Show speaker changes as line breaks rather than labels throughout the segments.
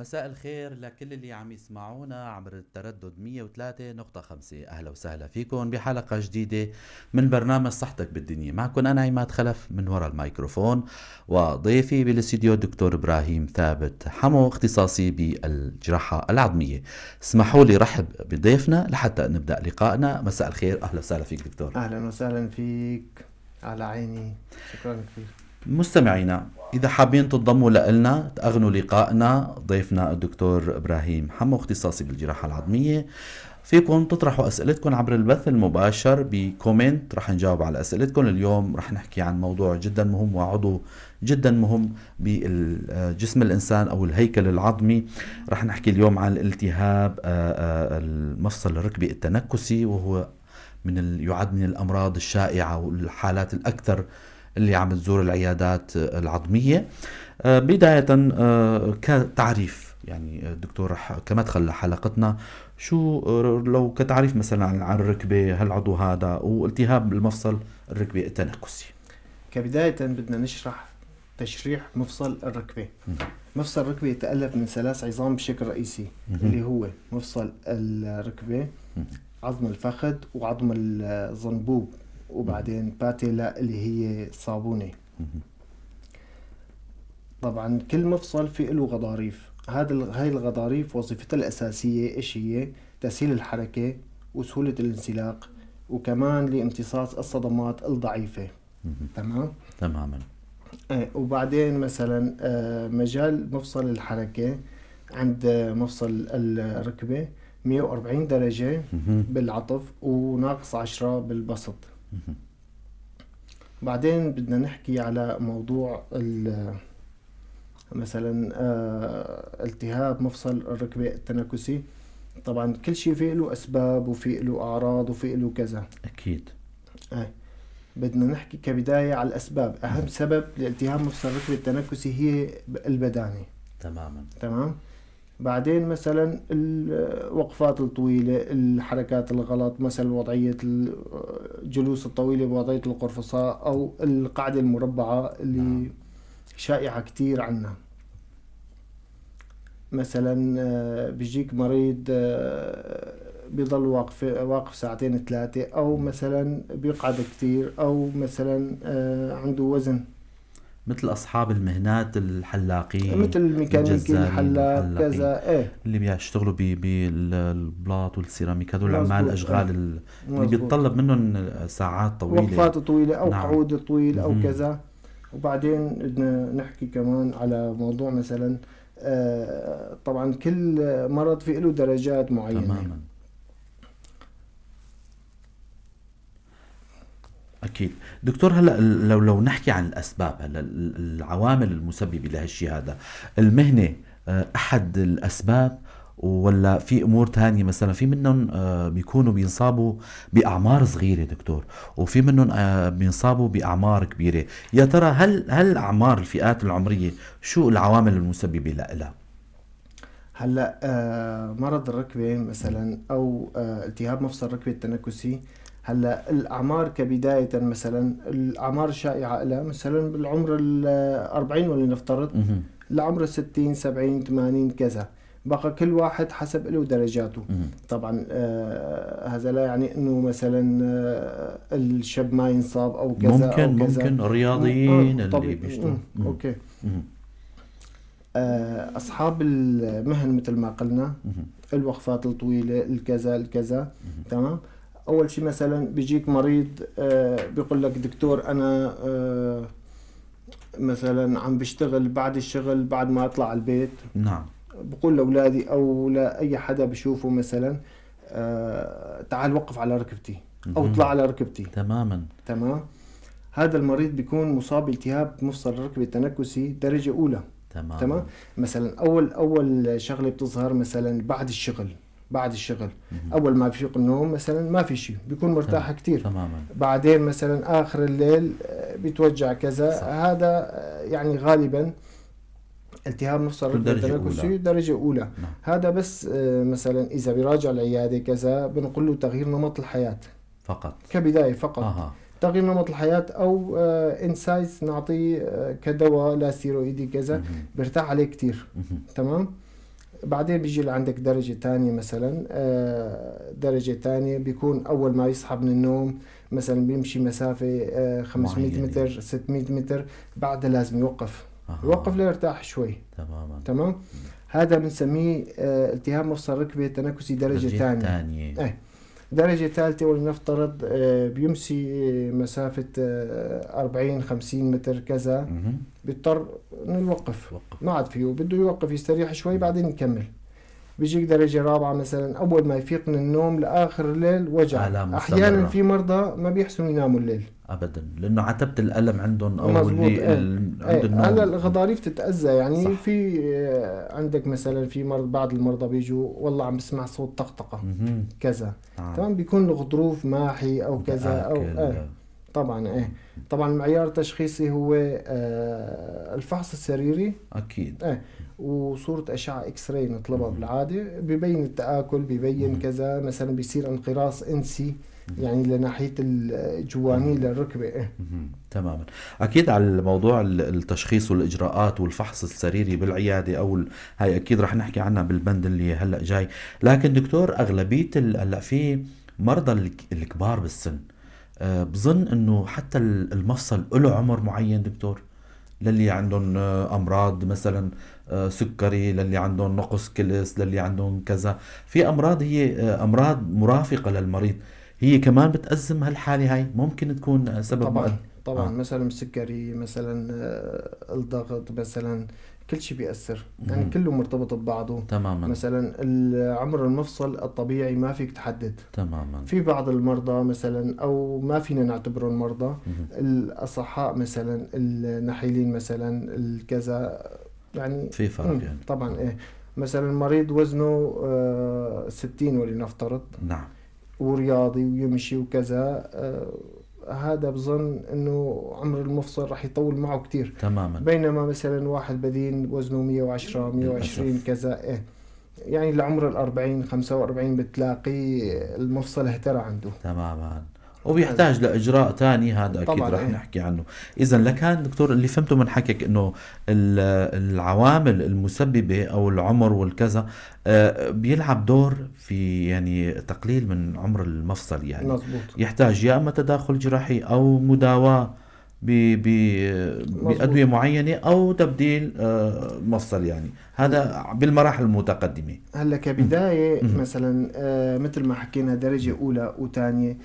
مساء الخير لكل اللي عم يسمعونا عبر التردد 103.5. أهلا وسهلا فيكم بحلقة جديدة من برنامج صحتك بالدنيا. معكم أنا عماد خلف من وراء الميكروفون، وضيفي بالاستديو الدكتور إبراهيم ثابت حمو، اختصاصي بالجراحة العظمية. اسمحوا لي رحب بضيفنا لحتى نبدأ لقائنا. مساء الخير، أهلا وسهلا فيك دكتور.
أهلا وسهلا فيك، على عيني، شكرا كثير.
مستمعينا، إذا حابين تنضموا لنا تأغنوا لقائنا، ضيفنا الدكتور إبراهيم حمو اختصاصي بالجراحة العظمية، فيكم تطرحوا أسئلتكم عبر البث المباشر ب comment، رح نجاوب على أسئلتكم. اليوم رح نحكي عن موضوع جدا مهم وعضو جدا مهم بجسم الإنسان أو الهيكل العظمي. رح نحكي اليوم عن الالتهاب المفصل الركبي التنكسي، وهو يعد من الأمراض الشائعة والحالات الأكثر اللي عم تزور العيادات العظمية. بداية كتعريف، الدكتور رح كمدخل لحلقتنا، شو لو كتعريف مثلا عن الركبة، هالعضو هذا والتهاب المفصل الركبي التنكسي؟
كبداية بدنا نشرح تشريح مفصل الركبة. مفصل الركبة يتألف من 3 عظام بشكل رئيسي، اللي هو مفصل الركبة، عظم الفخذ، وعظم الظنبوب، وبعدين باتيلا اللي هي صابونة. طبعا كل مفصل في له غضاريف. هاي الغضاريف وظيفتها الأساسية إيش هي؟ تسهيل الحركة وسهولة الانسلاق، وكمان لامتصاص الصدمات الضعيفة. تمام؟
تماما.
وبعدين مثلا مجال مفصل الحركة عند مفصل الركبة 140 درجة بالعطف وناقص 10 بالبسط. بعدين بدنا نحكي على موضوع مثلا التهاب مفصل الركبة التنكسي. طبعا كل شيء فيه له أسباب وفيه له أعراض وفيه له كذا.
أكيد.
بدنا نحكي كبداية على الأسباب. أهم سبب لالتهاب مفصل الركبة التنكسي هي البدانة.
تماما.
تمام. بعدين مثلا الوقفات الطويلة، الحركات الغلط، مثلا وضعية الجلوس الطويلة بوضعية القرفصاء أو القاعدة المربعة اللي شائعة كتير عنا. مثلا بيجيك مريض بيضل واقف ساعتين 3، أو مثلا بيقعد كتير، أو مثلا عنده وزن،
مثل أصحاب المهنات، الحلاقين،
مثل الميكانيكي،
الجزارين،
الحلاق،
الحلاقين.
كذا، إيه.
اللي بيشتغلوا بالبلاط والسيراميك، هدول العمال الأشغال اللي بيتطلب منهم ساعات طويلة،
وقفات طويلة أو قعود طويل أو كذا. وبعدين بدنا نحكي كمان على موضوع مثلا، طبعا كل مرض في له درجات معينة.
تماما. أكيد دكتور. هلأ لو نحكي عن الأسباب، هلأ العوامل المسببة لهالشي هذا، المهنة أحد الأسباب ولا في أمور تانية؟ مثلا في منهم بيكونوا بينصابوا بأعمار صغيرة دكتور، وفي منهم بينصابوا بأعمار كبيرة. يا ترى هل أعمار الفئات العمرية شو العوامل المسببة لها؟
هلأ مرض الركبة مثلا أو التهاب مفصل الركبة التنكسي، هلأ الأعمار كبداية مثلا الأعمار الشائعة لها مثلا بالعمر 40 ولنفترض، لعمر 60 70 80 كذا، بقى كل واحد حسب له درجاته. طبعا هذا لا يعني إنه مثلا الشاب ما ينصاب أو كذا أو كذا.
ممكن الرياضيين اللي بيشتغلوا.
أصحاب المهن مثل ما قلنا، الوقفات الطويلة، الكذا الكذا. تمام. أول شيء مثلا بيجيك مريض بيقول لك دكتور أنا مثلا عم بشتغل بعد الشغل، بعد ما أطلع على البيت. بقول لأولادي أو لأي حدا بشوفه مثلا، تعال وقف على ركبتي أو اطلع على ركبتي. تمام. هذا المريض بيكون مصاب بالتهاب مفصل الركبة التنكسي درجة أولى. تمام. مثلا أول شغلة بتظهر مثلا بعد الشغل، بعد الشغل. أول ما بفيق النوم مثلا ما في شيء، بيكون مرتاح كتير. بعدين مثلا آخر الليل بيتوجع كذا. هذا غالبا التهاب مفصل الركبة
درجة
التنكسي
أولى.
درجة أولى. هذا بس مثلا إذا بيراجع العيادة كذا بنقول له تغيير نمط الحياة
فقط،
كبداية فقط. تغيير نمط الحياة أو NSAIDs نعطيه كدواء لا ستيرويدي كذا، بيرتاح عليه كتير. تمام. بعدين بيجي لعندك درجة تانية مثلا، درجة تانية بيكون أول ما يصحى من النوم مثلا بيمشي مسافة 500 متر 600 متر، بعدها لازم يوقف. يوقف ليرتاح شوي.
تماما.
تمام. هذا بنسميه التهاب مفصل ركبة تنكسي درجة ثانية. درجة ثالثة ولنفترض بيمشي مسافة 40-50 متر كذا، بيضطر انه يوقف، ما عاد فيه، بده يوقف يستريح شوي بعدين يكمل. بيجيك درجة رابعة مثلا أول ما يفيق من النوم لآخر الليل وجع. أحيانا في مرضى ما بيحسنوا يناموا الليل
أبدا، لأنه عتبة الألم عندهم أو اللي عند النوم.
هلا الغضاريف تتأذى يعني. صح. في عندك مثلا في مرض، بعض المرضى بيجوا والله عم بسمع صوت طقطقة كذا. تمام، بيكون الغضروف ماحي أو كذا أو طبعا. طبعا المعيار التشخيصي هو الفحص السريري
اكيد،
وصورة أشعة X-ray نطلبها بالعادة، ببين التآكل، ببين كذا، مثلا بيصير انقراص انسي يعني لناحية الجوانية للركبة.
تماما. أكيد على الموضوع التشخيص والإجراءات والفحص السريري بالعيادة أو هاي أكيد رح نحكي عنها بالبند اللي هلأ جاي. لكن دكتور أغلبية هلأ في مرضى الكبار بالسن، بظن انه حتى المفصل له عمر معين دكتور، للي عندهم امراض مثلا سكري، للي عندهم نقص كلس، للي عندهم كذا، في امراض هي امراض مرافقة للمريض، هي كمان بتأزم هالحالة هاي، ممكن تكون سبب.
طبعا طبعا. مثلا السكري، مثلا الضغط، مثلا كل شيء بيأثر يعني كله مرتبط ببعضه.
تماما.
مثلا عمر المفصل الطبيعي ما فيك تحدد.
تماما.
في بعض المرضى مثلا او ما فينا نعتبرهم مرضى، الاصحاء مثلا، النحيلين مثلا، الكذا، يعني
في فرق يعني.
طبعا. مثلا مريض وزنه 60 ولنفترض،
نعم،
ورياضي ويمشي وكذا، هذا بظن انه عمر المفصل رح يطول معه كتير.
تماما.
بينما مثلا واحد بدين وزنه 110 120 كذا، يعني لعمر 40 45 بتلاقي المفصل اهترى عنده.
تماما. وبيحتاج لاجراء ثاني، هذا اكيد رح نحكي عنه. اذا لكان دكتور اللي فهمته من حكيك انه العوامل المسببه او العمر والكذا بيلعب دور في يعني تقليل من عمر المفصل يعني.
مزبوط.
يحتاج يا اما تداخل جراحي او مداواه بأدوية معينة أو تبديل مفصل يعني، هذا بالمراحل المتقدمة.
هلا كبداية مثلا مثل ما حكينا درجة أولى وثانية،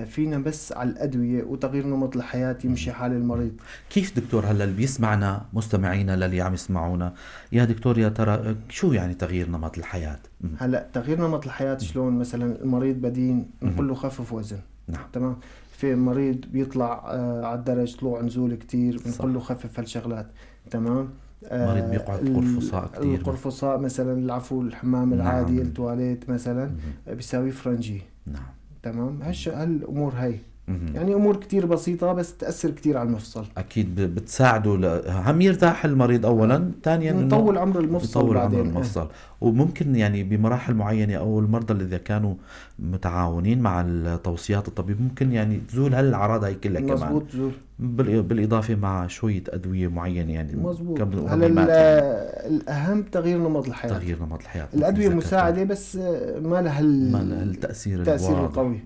فينا بس على الأدوية وتغيير نمط الحياة يمشي حال المريض.
كيف دكتور هلا اللي بيسمعنا مستمعينا للي عم يسمعونا، يا دكتور يا ترى شو يعني تغيير نمط الحياة؟
هلا تغيير نمط الحياة شلون؟ مثلا المريض بدين نقول له خفف وزن.
نعم.
تمام. في مريض بيطلع على الدرج طلوع نزول كتير، بنقول له خفف هالشغلات. تمام.
مريض بيقعد قرفصاء كتير،
القرفصاء مثلا، العفو، الحمام العادي، نعم. التواليت مثلا بيساوي فرنجي.
نعم.
تمام. هالامور هي يعني امور كتير بسيطة بس تاثر كتير على المفصل.
اكيد بتساعده هم يرتاح المريض اولا، ثانيا
نطول عمر المفصل،
نطول عمر المفصل. وممكن يعني بمراحل معينة او المرضى اللي اذا كانوا متعاونين مع التوصيات الطبيب ممكن يعني تزول هالاعراض هي كلها كمان.
مزبوط، تزول
بالاضافة مع شوية ادوية معينة يعني.
مزبوط. هلا يعني الاهم تغيير نمط الحياة.
تغيير نمط الحياة.
الادوية مساعدة بس ما لها
التاثير
القوي.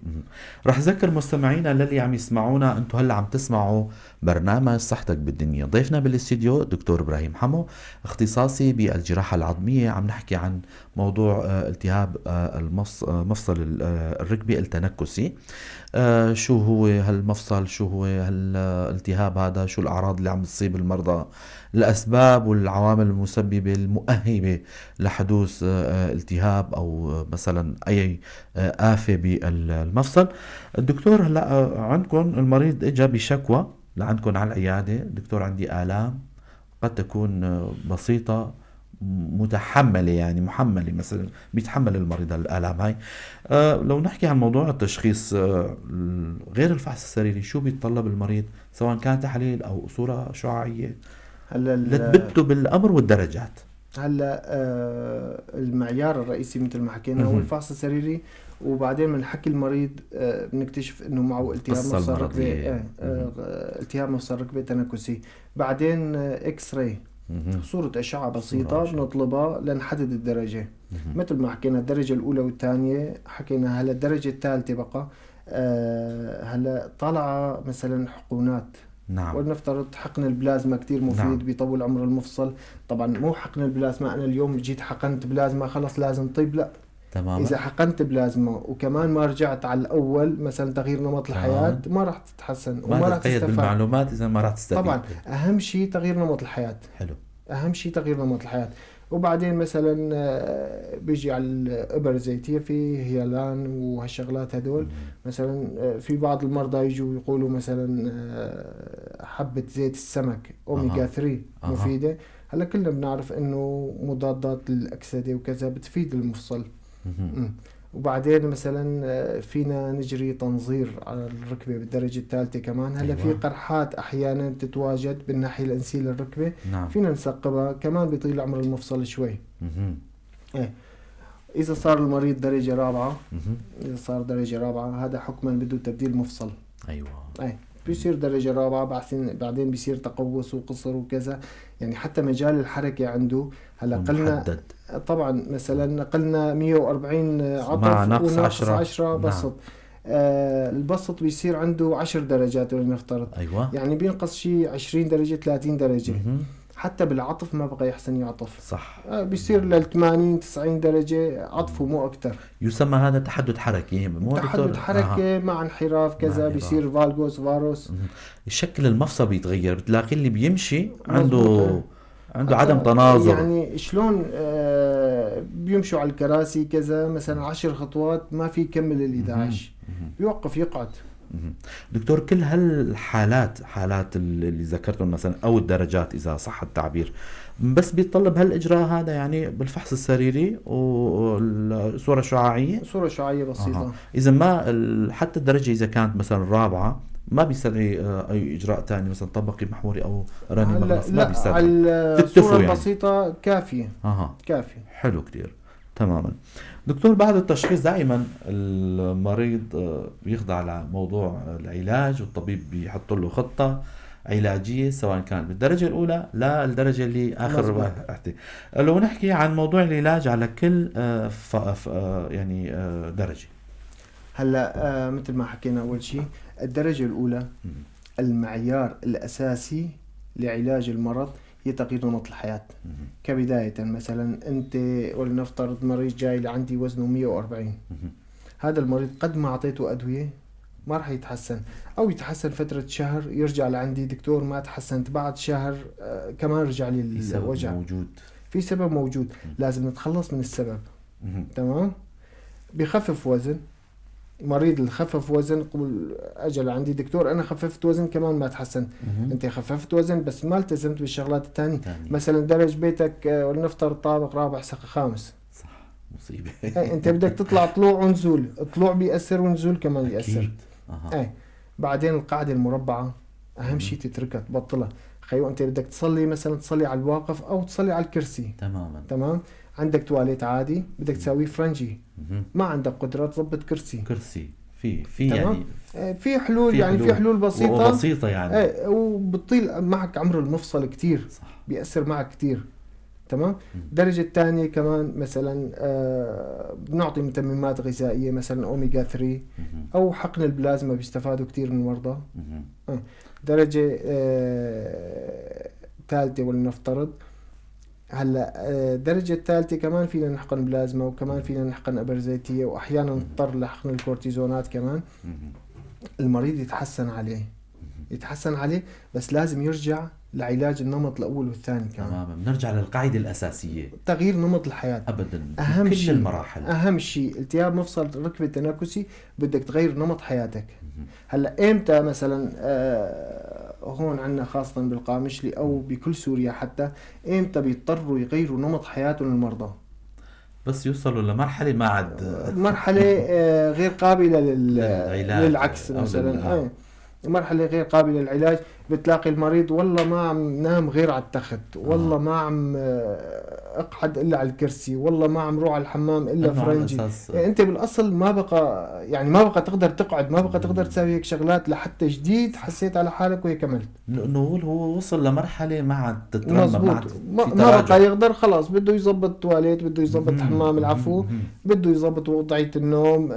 رح اذكر مستمعينا للي عم يسمعونا، انتم هلا عم تسمعوا برنامج صحتك بالدنيا، ضيفنا بالاستديو دكتور ابراهيم حمو، اختصاصي بالجراحه العظميه، عم نحكي عن موضوع التهاب مفصل الركبة التنكسي. شو هو هالمفصل، شو هو هالالتهاب هذا، شو الأعراض اللي عم تصيب المرضى، الأسباب والعوامل المسببة المؤهبة لحدوث التهاب أو مثلا أي آفة بالمفصل. الدكتور هلا عندكم المريض إجا بشكوى لعندكم على العيادة، دكتور عندي آلام قد تكون بسيطة متحملة، يعني محملة مثلا، بيتحمل المريض الآلام هاي. لو نحكي عن موضوع التشخيص، غير الفحص السريري شو بيتطلب المريض سواء كان تحاليل أو صورة شعاعية
هلا
لتبتوا بالأمر والدرجات؟
هلا المعيار الرئيسي مثل ما حكينا هو الفحص السريري، وبعدين بنحكي المريض بنكتشف انه معه التهاب مفصل ركبه، التهاب مفصل ركبه تنكسي، بعدين X-ray. صورة أشعة بسيطة بنطلبها لنحدد الدرجة. مثل ما حكينا الدرجة الأولى والثانية حكينا، هلا الدرجة الثالثة بقى هلا طالعة مثلا حقونات.
نعم.
ولنفترض حقن البلازما كتير مفيد.
نعم.
بيطول عمر المفصل. طبعا مو حقن البلازما أنا اليوم جيت حقنت بلازما خلص لازم طيب، لا.
تماما.
إذا حقنت بلازما وكمان ما رجعت على الأول مثلا تغيير نمط الحياة ما راح تتحسن وما راح تستفاد
بالمعلومات، إذا ما راح تستفيد.
طبعا أهم شيء تغيير نمط الحياة.
حلو.
أهم شيء تغيير نمط الحياة. وبعدين مثلا بيجي على الإبر الزيتية في هيالان وهالشغلات هدول. مثلا في بعض المرضى يجوا يقولوا مثلا حبة زيت السمك أوميجا 3 مفيدة. هلا كلنا بنعرف إنه مضادات الأكسدة وكذا بتفيد المفصل. وبعدين مثلا فينا نجري تنظير على الركبة بالدرجة الثالثة كمان. هلا
أيوة.
في قرحات أحيانا بتتواجد بالناحية الأنسية للركبة.
نعم.
فينا نثقبها كمان بيطيل عمر المفصل شوي. إيه. إذا صار المريض درجة رابعة، إذا صار درجة رابعة هذا حكما بده تبديل مفصل.
أيوة.
إيه. بيصير درجة رابعة، بعدين بيصير تقوس وقصر وكذا، يعني حتى مجال الحركة عنده هلا قلنا طبعا مثلا قلنا 140 عطف
مع نقص 10
بسط.
نعم.
البسط بيصير عنده 10 درجات ولنفترض.
أيوة.
يعني بينقص شيء 20 درجة 30 درجة. حتى بالعطف ما بقى يحسن يعطف.
صح.
بيصير لل 80 90 درجة عطفه مو أكتر.
يسمى هذا تحدد حركي، مو
تحدد حركة مع انحراف كذا، بيصير valgus varus.
شكل المفصل بيتغير، بتلاقي اللي بيمشي عنده عدم تناظر.
يعني شلون بيمشوا على الكراسي كذا مثلا 10 خطوات ما في يكمل ال 11، بيوقف يقعد.
دكتور، كل هالحالات، حالات اللي ذكرتهم مثلا او الدرجات اذا صح التعبير، بس بيتطلب هالاجراء هذا يعني بالفحص السريري والصورة الشعاعيه؟
صوره شعاعيه بسيطة.
اذا ما حتى الدرجة اذا كانت مثلا رابعه ما بيستدعي اي اجراء ثاني، مثلا طبقي محوري او رنين مغناطيسي ما بيستدعي.
الصورة يعني البسيطة كافيه. كافيه.
حلو كثير. تماما. دكتور، بعد التشخيص دائما المريض بيخضع لموضوع العلاج، والطبيب بيحط له خطة علاجية سواء كان بالدرجة الأولى لا الدرجة اللي آخر واحدة. لو نحكي عن موضوع العلاج على كل يعني درجة.
هلا مثل ما حكينا أول شيء الدرجة الأولى المعيار الأساسي لعلاج المرض هي تغيير نمط الحياة. كبداية مثلا أنت ولنفترض مريض جاي لعندي وزنه 140، هذا المريض قد ما أعطيته أدوية ما راح يتحسن، أو يتحسن فترة شهر يرجع لعندي دكتور ما تحسنت، بعد شهر كمان رجع لي الوجع.
موجود.
في سبب موجود، لازم نتخلص من السبب. تمام. بخفف وزن، مريض اللي خفف وزن قبل اجل عندي دكتور انا خففت وزن كمان ما تحسن. انت خففت وزن بس ما التزمت بالشغلات الثانية. مثلا درج بيتك ولنفترض طابق رابع خامس.
صح، مصيبة.
انت بدك تطلع طلوع ونزول، طلوع بيأثر ونزول كمان بيأثر. ايه. بعدين القاعدة المربعه اهم شيء تتركها، تبطلها. خيو انت بدك تصلي مثلا تصلي على الواقف او تصلي على الكرسي.
تماما.
تمام. عندك تواليت عادي بدك تساويه فرنجي، ما عندك قدرة تظبط كرسي.
كرسي في يعني
في حلول، يعني في حلول بسيطة
بسيطة يعني،
وبتطيل معك عمر المفصل كتير.
صح.
بيأثر معك كتير. تمام. الدرجة الثانية كمان مثلا بنعطي متممات غذائية مثلا أوميجا 3 أو حقن البلازما بيستفادوا كتير من المرضى. درجة ثالثة ولنفترض هلا الدرجة الثالثة كمان فينا نحقن بلازما وكمان فينا نحقن ابر زيتية، واحيانا نضطر لحقن الكورتيزونات كمان. المريض يتحسن عليه، يتحسن عليه بس لازم يرجع لعلاج النمط الاول والثاني كمان.
تماما. بنرجع للقاعدة الأساسية،
تغيير نمط الحياة.
ابدا.
اهم
كل
شيء
المراحل،
اهم شيء التهاب مفصل الركبة التنكسي بدك تغير نمط حياتك. هلا امتى مثلا هون عندنا خاصة بالقامشلي أو بكل سوريا حتى، إمتى بيضطروا يغيروا نمط حياتهم المرضى؟
بس يوصلوا لمرحلة ما عاد
مرحلة غير قابلة للعكس مثلا. مرحلة غير قابلة للعلاج، بتلاقي المريض والله ما عم نام غير على التخت، والله ما عم اقعد الا على الكرسي، والله ما عم روح على الحمام الا فرنجي. يعني انت بالاصل ما بقى، يعني ما بقى تقدر تقعد، ما بقى تقدر تسوي هيك شغلات لحتى جديد حسيت على حالك وهيك كملت.
انه هو وصل لمرحلة ما عاد تترمى،
مزبوط، ما بقى يقدر، خلاص بده يزبط تواليت، بده يزبط حمام، العفو، بده يزبط وضعية النوم،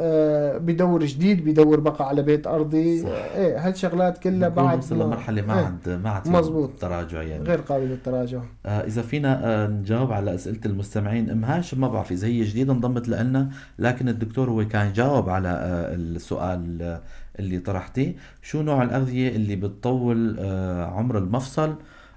بدور جديد، بدور بقى على بيت ارضي. ايه هالشغلات كلها بعد
وصل لمرحلة ما عاد
مزبوط
تراجع، يعني
غير قابل للتراجع.
اذا فينا نجاوب على اسئلة المستمعين. ام هاشم ما بعرف اذا هي جديدة انضمت لنا، لكن الدكتور هو كان جاوب على السؤال اللي طرحتيه، شو نوع الاغذية اللي بتطول عمر المفصل؟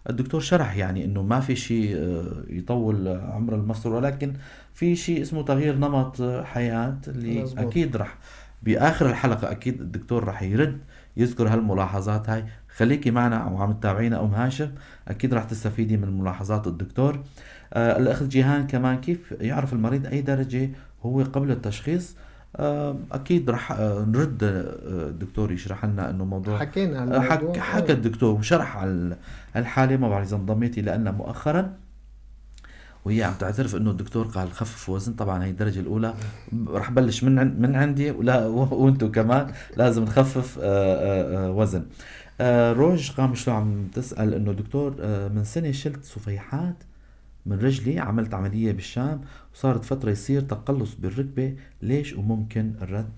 الدكتور شرح يعني انه ما في شيء يطول عمر المفصل، ولكن في شيء اسمه تغيير نمط حياة اللي مزبوط. اكيد رح باخر الحلقة اكيد الدكتور رح يرد يذكر هالملاحظات هاي. خليكي معنا وعم تتابعينا ام هاشم، اكيد رح تستفيدي من ملاحظات الدكتور. الاخت جيهان كمان، كيف يعرف المريض اي درجه هو قبل التشخيص؟ اكيد رح نرد الدكتور يشرح لنا انه موضوع
حكينا عن الموضوع،
حكى الدكتور وشرح على الحالة. ما بعرف اذا انضميتي لنا مؤخرا، وهي عم تعترف انه الدكتور قال خفف وزن. طبعا هي الدرجة الاولى، رح بلش من عندي ولا وانتم كمان لازم نخفف وزن. روج قام شو عم تسال انه دكتور من سنة شلت صفيحات من رجلي، عملت عملية بالشام وصارت فترة يصير تقلص بالركبه، ليش وممكن الرد؟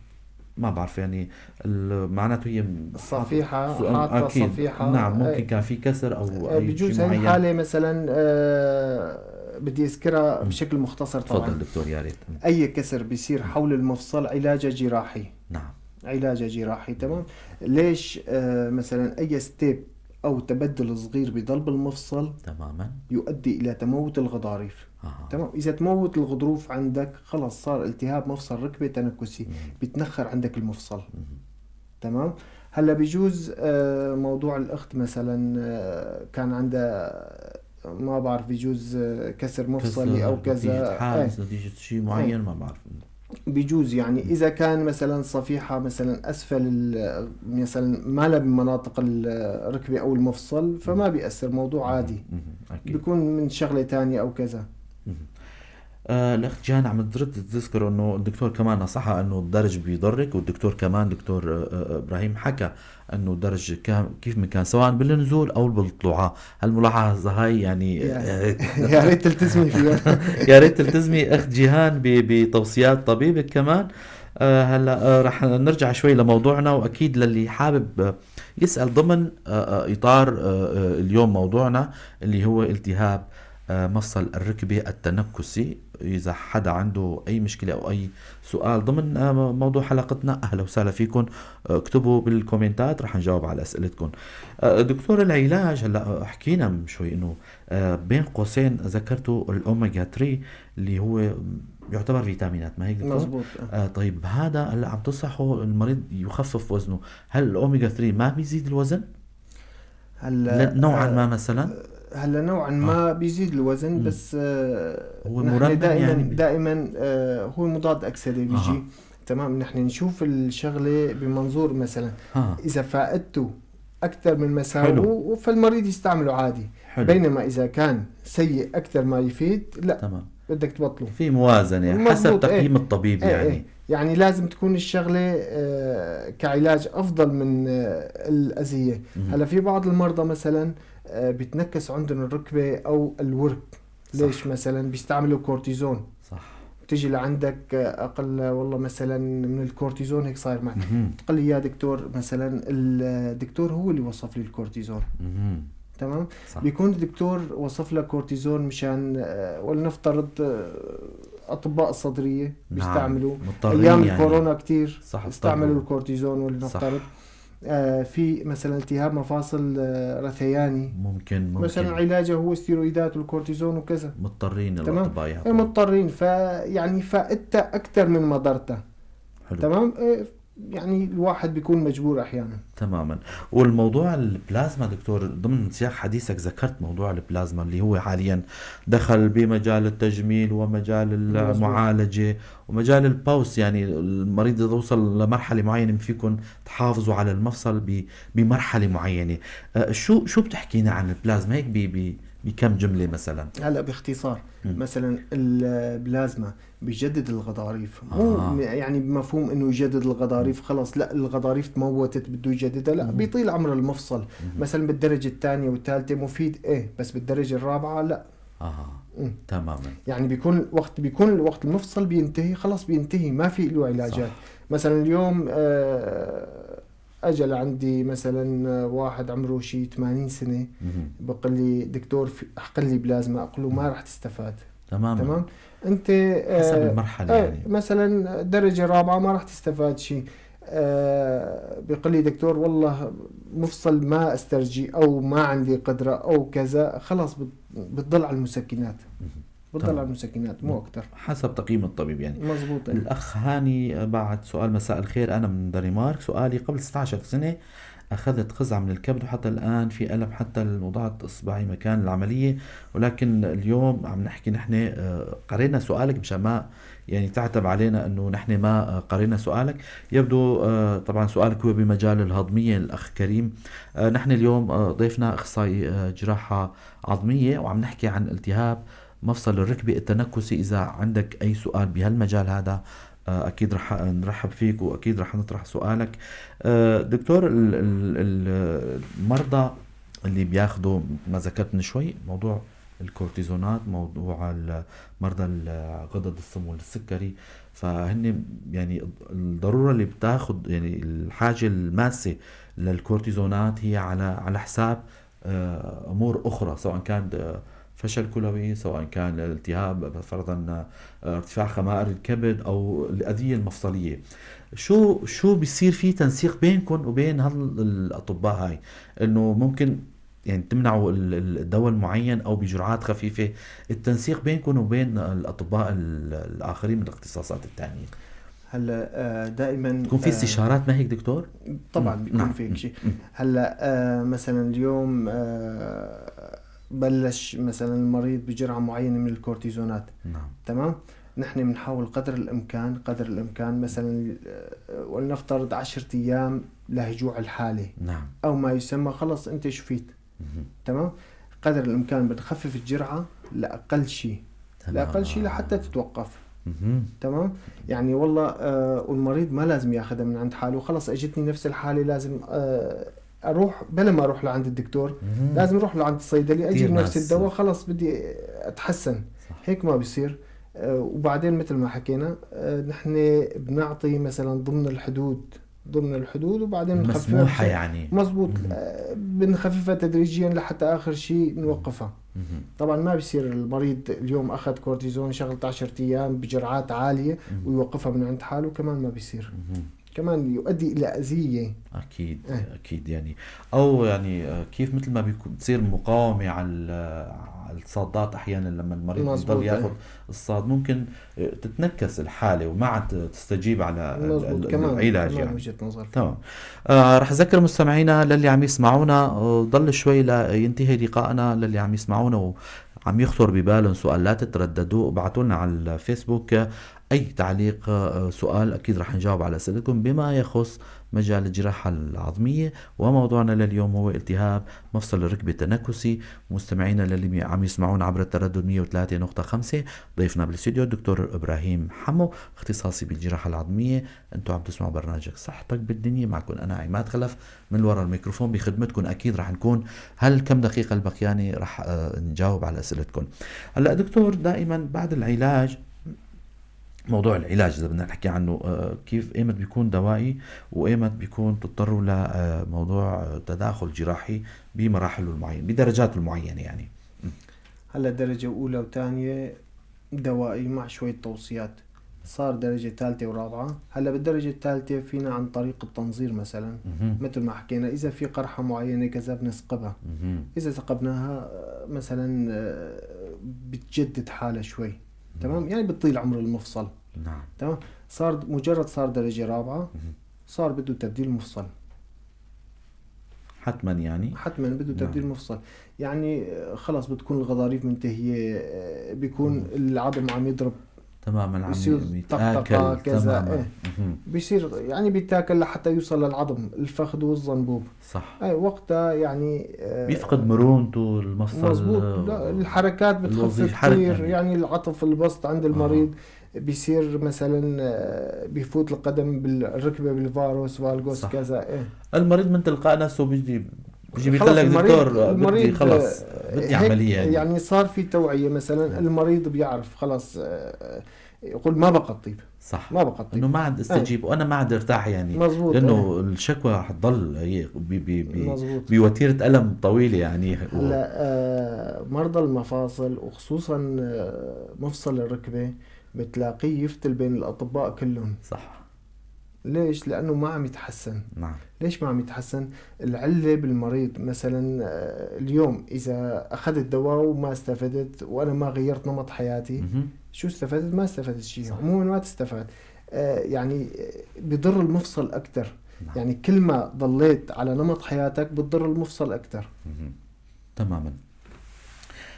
ما بعرف يعني معناته هي
صفيحه، حاطه صفيحه،
نعم ممكن كان في كسر او اي
بجوز هي الحالة مثلا. بدي اذكرها بشكل مختصر طبعا.
تفضل دكتور يا ريت.
اي كسر بيصير حول المفصل علاجه جراحي.
نعم
علاجه جراحي، تمام. ليش؟ مثلا اي step او تبدل صغير بضل بالمفصل
تماما
يؤدي الى تموت الغضاريف. تمام. اذا تموت الغضروف عندك خلص صار التهاب مفصل ركبه تنكسي، بيتنخر عندك المفصل. تمام. هلا بيجوز موضوع الاخت مثلا كان عندها ما بعرف بيجوز كسر مفصلي او كذا،
نتيجة حادث، نتيجة شيء معين، ما بعرف
بيجوز يعني اذا كان مثلا صفيحه مثلا اسفل مثلا ما لها بمناطق الركبة او المفصل فما بيأثر، موضوع عادي.
أكيد.
بيكون من شغله ثانية او كذا.
الاخت جان عم ترد تذكر انه الدكتور كمان نصحها انه الدرج بيضرك، والدكتور كمان دكتور ابراهيم حكى انه الدرج كيف ما كان سواء بالنزول او بالطلوع. هالملاحظه هاي يعني
يا ريت تلتزمي فيها.
يا ريت تلتزمي اخت جيهان بتوصيات طبيبك كمان. هلا رح نرجع شوي لموضوعنا، واكيد للي حابب يسال ضمن اطار اليوم موضوعنا اللي هو التهاب مفصل الركبة التنكسي. إذا حدا عنده أي مشكلة أو أي سؤال ضمن موضوع حلقتنا، أهلا وسهلا فيكم، اكتبوا بالكومنتات رح نجاوب على أسئلتكم. دكتور العلاج هلا حكينا من شوي إنه بين قوسين ذكرتوا الأوميجا 3 اللي هو يعتبر فيتامينات، ما هيك دكتور؟
مزبوط.
طيب هذا هلا عم تنصحوا المريض يخفف وزنه، هل الأوميجا 3 ما بيزيد الوزن؟
هلا
نوعا ما مثلا؟
هلا نوعا ما بيزيد الوزن، بس
هو مرمم
دائما
يعني
دائما هو مضاد اكسده بيجي. تمام. نحن نشوف الشغلة بمنظور مثلا اذا فائدته اكثر من مساوئه فالمريض يستعمله عادي. حلو. بينما اذا كان سيء اكثر ما يفيد لا،
تمام،
بدك تبطله.
في موازنه حسب تقييم الطبيب. يعني
يعني لازم تكون الشغلة كعلاج افضل من الاذية. هلا في بعض المرضى مثلا بتنكس عندهم الركبة او الورك. ليش؟
صح.
مثلا بيستعملوا كورتيزون.
صح.
بتيجي لعندك اقل والله مثلا من الكورتيزون هيك صاير معك، تقول لي يا دكتور مثلا الدكتور هو اللي وصف لي الكورتيزون. تمام.
صح.
بيكون الدكتور وصف لك كورتيزون مشان ولنفترض اطباء الصدرية بيستعملوا.
نعم.
ايام يعني الكورونا كثير استعملوا
صح.
الكورتيزون ولنفترض. في مثلا التهاب مفاصل رثياني
ممكن
مثلا علاجه هو ستيرويدات والكورتيزون وكذا.
مضطرين الاطباء
يعني مضطرين، فيعني فائدتها اكثر من مضرتها.
حلو.
تمام. يعني الواحد بيكون مجبور احيانا.
تماما. والموضوع البلازما دكتور، ضمن سياق حديثك ذكرت موضوع البلازما اللي هو حاليا دخل بمجال التجميل ومجال المعالجة ومجال البوس، يعني المريض اذا وصل لمرحلة معينة فيكم تحافظوا على المفصل بمرحلة معينة. شو بتحكينا عن البلازما هيك بكم جملة مثلا؟
هلا باختصار مثلا البلازما بيجدد الغضاريف، مو يعني بمفهوم انه يجدد الغضاريف خلص، لا الغضاريف تموتت بده يجددها، لا بيطيل عمر المفصل. مثلا بالدرجة الثانية والثالثة مفيد ايه، بس بالدرجة الرابعة لا.
تماما.
يعني بيكون الوقت المفصل بينتهي، خلص بينتهي، ما في له علاجات. صح. مثلا اليوم اجل عندي مثلا واحد عمره شي 80 سنة، بقول لي دكتور احقن لي بلازما، اقول له ما راح تستفاد.
تماما.
تمام. انت
حسب المرحلة يعني.
مثلا درجه رابعه ما راح تستفاد شيء. بيقول لي دكتور والله مفصل ما استرجي او ما عندي قدره او كذا، خلص بتضل على المسكنات. بتضل على المسكنات مو اكثر،
حسب تقييم الطبيب يعني.
مزبوط.
الاخ هاني بعد سؤال، مساء الخير، انا من دنمارك، سؤالي قبل 16 سنة اخذت خزعه من الكبد وحتى الان في الم حتى وضعت اصبعي مكان العملية، ولكن اليوم عم نحكي نحن قرينا سؤالك مشان ما يعني تعتب علينا انه نحن ما قرينا سؤالك. يبدو طبعا سؤالك هو بمجال الهضميه الاخ كريم. نحن اليوم ضيفنا اخصائي جراحه عظميه وعم نحكي عن التهاب مفصل الركبة التنكسي. إذا عندك أي سؤال بهالمجال هذا أكيد رح نرحب فيك وأكيد رح نطرح سؤالك. دكتور، المرضى اللي بياخدوا ما ذكرت من شوي موضوع الكورتيزونات، موضوع مرضى الغدد الصم والسكري، فهن يعني الضرورة اللي بتاخد يعني الحاجة الماسة للكورتيزونات هي على حساب أمور أخرى، سواء كان فشل كلوي، سواء كان التهاب فرضا ارتفاع خمائر الكبد او الاذية المفصليه. شو بيصير في تنسيق بينكم وبين هالاطباء هاي، انه ممكن يعني تمنعوا الدواء المعين او بجرعات خفيفة؟ التنسيق بينكم وبين الاطباء الاخرين من الاختصاصات الثانية.
هلا دائما
بيكون في استشارات، ما هيك دكتور؟
طبعا بيكون. نعم. في شيء. هلا مثلا اليوم بلش مثلا المريض بجرعه معينة من الكورتيزونات.
نعم.
تمام. نحن بنحاول قدر الامكان مثلا ولنفترض 10 ايام لهجوع الحالة.
نعم.
او ما يسمى خلص انت شفيت. تمام. قدر الامكان بنخفف الجرعة لاقل شيء. لاقل شيء لحتى تتوقف. تمام. يعني والله والمريض ما لازم ياخذها من عند حاله، خلص اجتني نفس الحالة لازم اروح بلا ما اروح لعند الدكتور. لازم اروح لعند الصيدلي اجيب نفس الدواء، خلص بدي اتحسن.
صح.
هيك ما بيصير. وبعدين مثل ما حكينا نحن بنعطي مثلا ضمن الحدود وبعدين
بنخففها يعني.
مزبوط. بنخففها تدريجيا لحتى اخر شيء نوقفها. طبعا ما بيصير المريض اليوم اخذ كورتيزون شغلة 10 ايام بجرعات عالية ويوقفها من عند حاله، كمان ما بيصير. كمان يؤدي الى اذيه.
اكيد. اكيد يعني، او يعني كيف مثل ما بتصير مقاومة على الصادات احيانا لما المريض يضل ياخذ الصاد ممكن تتنكس الحالة وما عاد تستجيب على العلاج.
كمان يعني وجهة نظر.
تمام. رح اذكر مستمعينا للي عم يسمعونا، ضل شوي لينتهي لقائنا، للي عم يسمعونا وعم يخطر ببالهم سؤال لا تترددوا، ابعتوا لنا على الفيسبوك اي تعليق سؤال، اكيد رح نجاوب على اسئلتكم بما يخص مجال الجراحة العظمية. وموضوعنا لليوم هو التهاب مفصل الركبة التنكسي. مستمعينا للي عم يسمعون عبر التردد 103.5، ضيفنا بالاستوديو الدكتور إبراهيم حمو، اختصاصي بالجراحة العظمية. انتم عم تسمعوا برنامج صحتك بالدنيا، معكم انا عماد خلف من وراء الميكروفون بخدمتكم. اكيد رح نكون هالكم دقيقة البقيانة رح نجاوب على اسئلتكم. هلا دكتور، دائما بعد العلاج، موضوع العلاج إذا بدنا نحكي عنه، كيف ايمت بيكون دوائي وايمت بيكون تضطروا لموضوع تداخل جراحي بمراحله المعينة بدرجاته المعينة يعني؟
هلا درجة أولى وثانية دوائي مع شوية توصيات. صار درجة ثالثة ورابعة. هلا بالدرجة الثالثة فينا عن طريق التنظير مثلا. مثل ما حكينا إذا في قرحة معينة كذا بنسقبها. إذا ثقبناها مثلا بتجدد حالها شوي. تمام. يعني بتطيل عمر المفصل.
نعم.
تمام. صار مجرد صار درجة رابعة صار بده تبديل مفصل.
حتما يعني؟
حتما بده تبديل مفصل. يعني خلص بتكون الغضاريف منتهية، بيكون العظم عم يضرب
تماما، عم يتاكل
كذا. إيه. بيصير يعني بيتاكل لحتى يوصل للعظم، الفخذ والظنبوب.
صح.
اي وقتها يعني
بيفقد مرونته المفصل.
مزبوط. لا الحركات بتخف كثير يعني العطف البسط عند المريض بيصير مثلا بيفوت القدم بالركبه بال varus valgus كذا. إيه.
المريض من تلقاء نفسه بيجي بيقول لك دكتور بدي خلص بدي عملية
يعني صار في توعيه مثلا، المريض بيعرف خلص، يقول ما بقى الطيب.
صح،
ما بقى الطيب،
انه ما عاد استجيب وانا ما عاد ارتاح يعني.
مزبوط.
لانه الشكوى حتضل هي بوتيره الم طويلة يعني.
هلا مرضى المفاصل وخصوصا مفصل الركبة بتلاقيه يفتل بين الاطباء كلهم.
صح.
ليش؟ لأنه ما عم يتحسن.
نعم.
ليش ما عم يتحسن؟ العلة بالمريض مثلا اليوم إذا أخذت دواء وما استفدت وأنا ما غيرت نمط حياتي، شو استفدت؟ ما استفدت شيء. عموما ما تستفاد. يعني بضر المفصل أكثر. نعم. يعني كل ما ضليت على نمط حياتك بتضر المفصل أكثر.
تماما.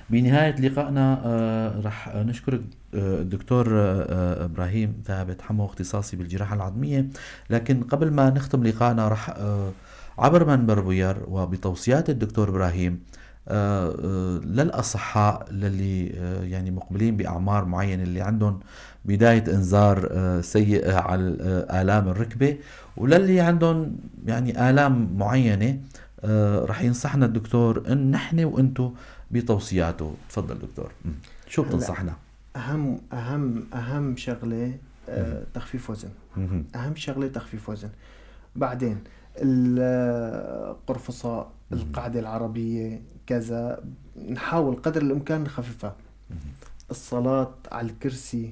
بنهاية لقائنا رح نشكرك الدكتور إبراهيم ثابت حمو، اختصاصي بالجراحة العظمية. لكن قبل ما نختم لقائنا رح عبر منبر بوير وبتوصيات الدكتور إبراهيم للأصحاء للي يعني مقبلين بأعمار معينة، اللي عندهم بداية إنذار سيء على آلام الركبة، وللي عندهم يعني آلام معينة، رح ينصحنا الدكتور إن نحن وإنتو بتوصياته. تفضل دكتور، شو بتنصحنا؟
أهم أهم أهم شغلة تخفيف وزن. أهم شغلة تخفيف وزن. بعدين القرفصاء، القعدة العربية كذا، نحاول قدر الإمكان نخففها. الصلاة على الكرسي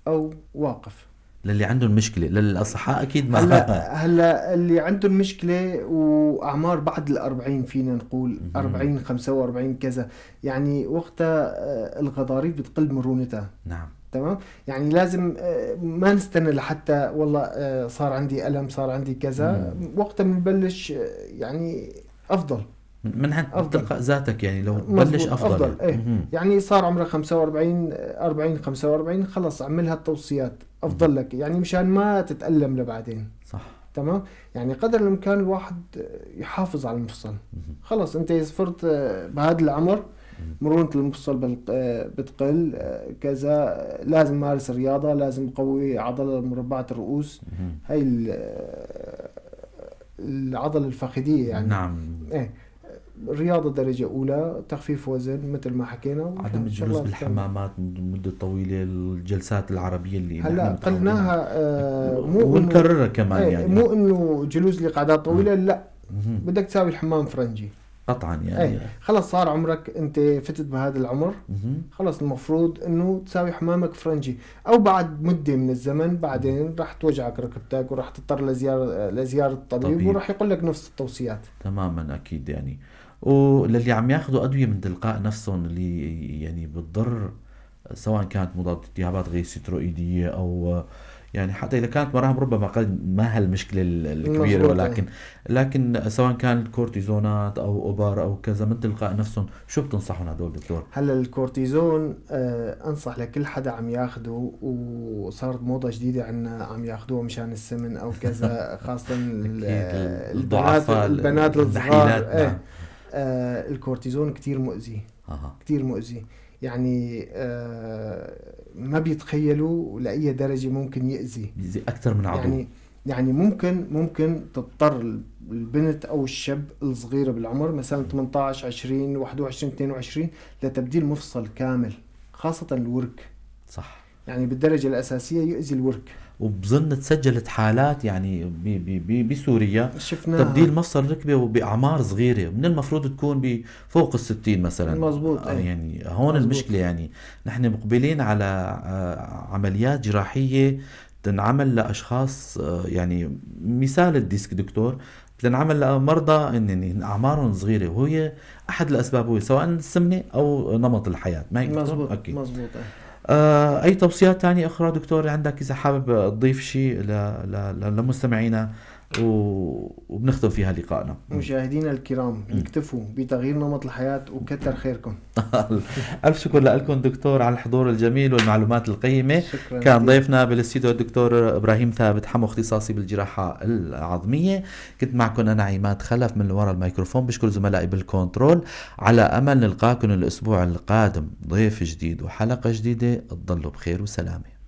أو واقف
للي عندهم مشكلة، للأصحاء أكيد ما
هلا اللي عندهم مشكلة وأعمار بعد 40، فينا نقول 40 45 كذا، يعني وقتها الغضاريف بتقل مرونتها.
نعم.
تمام. يعني لازم ما نستنى لحتى والله صار عندي ألم، صار عندي كذا. وقتها بنبلش يعني أفضل
من عند تلقاء ذاتك، يعني لو تبلش أفضل, أفضل.
إيه. يعني صار عمرك 45 40 45 خلص اعملها التوصيات أفضل لك، يعني مشان ما تتألم لبعدين.
صح.
تمام. يعني قدر الإمكان الواحد يحافظ على المفصل. خلص أنت صرت بهذا العمر مرونة المفصل بتقل كذا، لازم مارس الرياضة، لازم قوي عضلة مربعة الرؤوس، هاي العضلة الفخذية يعني.
نعم.
إيه. رياضة درجة أولى، تخفيف وزن مثل ما حكينا،
عدم الجلوس بالحمامات مدة طويلة، الجلسات العربية اللي
هلا قلناها
مو ونكررها كمان. يعني
مو إنه جلوس لقعدات طويلة، لا، بدك تساوي الحمام فرنجي
قطعا يعني.
خلص صار عمرك انت فتت بهذا العمر، خلص المفروض انه تساوي حمامك فرنجي، او بعد مدة من الزمن بعدين راح توجعك ركبتك وراح تضطر لزيارة الطبيب، وراح يقول لك نفس التوصيات.
تماما اكيد يعني. وللي عم ياخذوا ادوية من تلقاء نفسهم اللي يعني بتضر، سواء كانت مضاد التهابات غير ستروئيدية او يعني حتى إذا كانت مراهم ربما قد ما هالمشكلة الكبيرة، ولكن لكن سواء كان الكورتيزونات أو أوبار أو كذا من تلقاء نفسهم، شو بتنصحون هدول دكتور؟
هلا الكورتيزون أنصح لكل حدا عم ياخده، وصارت موضة جديدة عنا عم ياخدوه مشان السمن أو كذا، خاصة البنات الصغار. نعم. الكورتيزون كتير مؤذي. كتير مؤذي يعني، ما بيتخيلوا لأي درجة ممكن يأذي
أكثر من عضو.
يعني ممكن تضطر البنت أو الشاب الصغيرة بالعمر مثلا 18 20 21 22 لتبديل مفصل كامل، خاصة الورك.
صح.
يعني بالدرجة الأساسية يؤذي الورك.
وبظن تسجلت حالات يعني بي بي بسوريا شفناها تبديل مفصل ركبه وباعمار صغيرة، من المفروض تكون بفوق 60 مثلا.
مزبوط.
يعني هون مزبوط. المشكلة يعني نحن مقبلين على عمليات جراحية تنعمل لاشخاص، يعني مثال ال disc دكتور بتنعمل لمرضى ان اعمارهم صغيرة، وهي احد الاسباب هو سواء السمنة او نمط الحياة. ما هيك؟
مزبوط. مزبوط.
أي توصيات تانية أخرى دكتور عندك إذا حابب تضيف شيء لمستمعينا وبنختم فيها لقائنا؟
مشاهدينا الكرام، اكتفوا بتغيير نمط الحياة وكتر خيركم.
ألف شكر لكم دكتور على الحضور الجميل والمعلومات القيمة.
شكرا.
كان ضيفنا بالاستديو الدكتور إبراهيم ثابت حمو، اختصاصي بالجراحة العظمية. كنت معكم أنا عماد خلف من وراء الميكروفون، بشكر زملائي بالكنترول. على أمل نلقاكم الأسبوع القادم ضيف جديد وحلقة جديدة. تضلوا بخير وسلامة.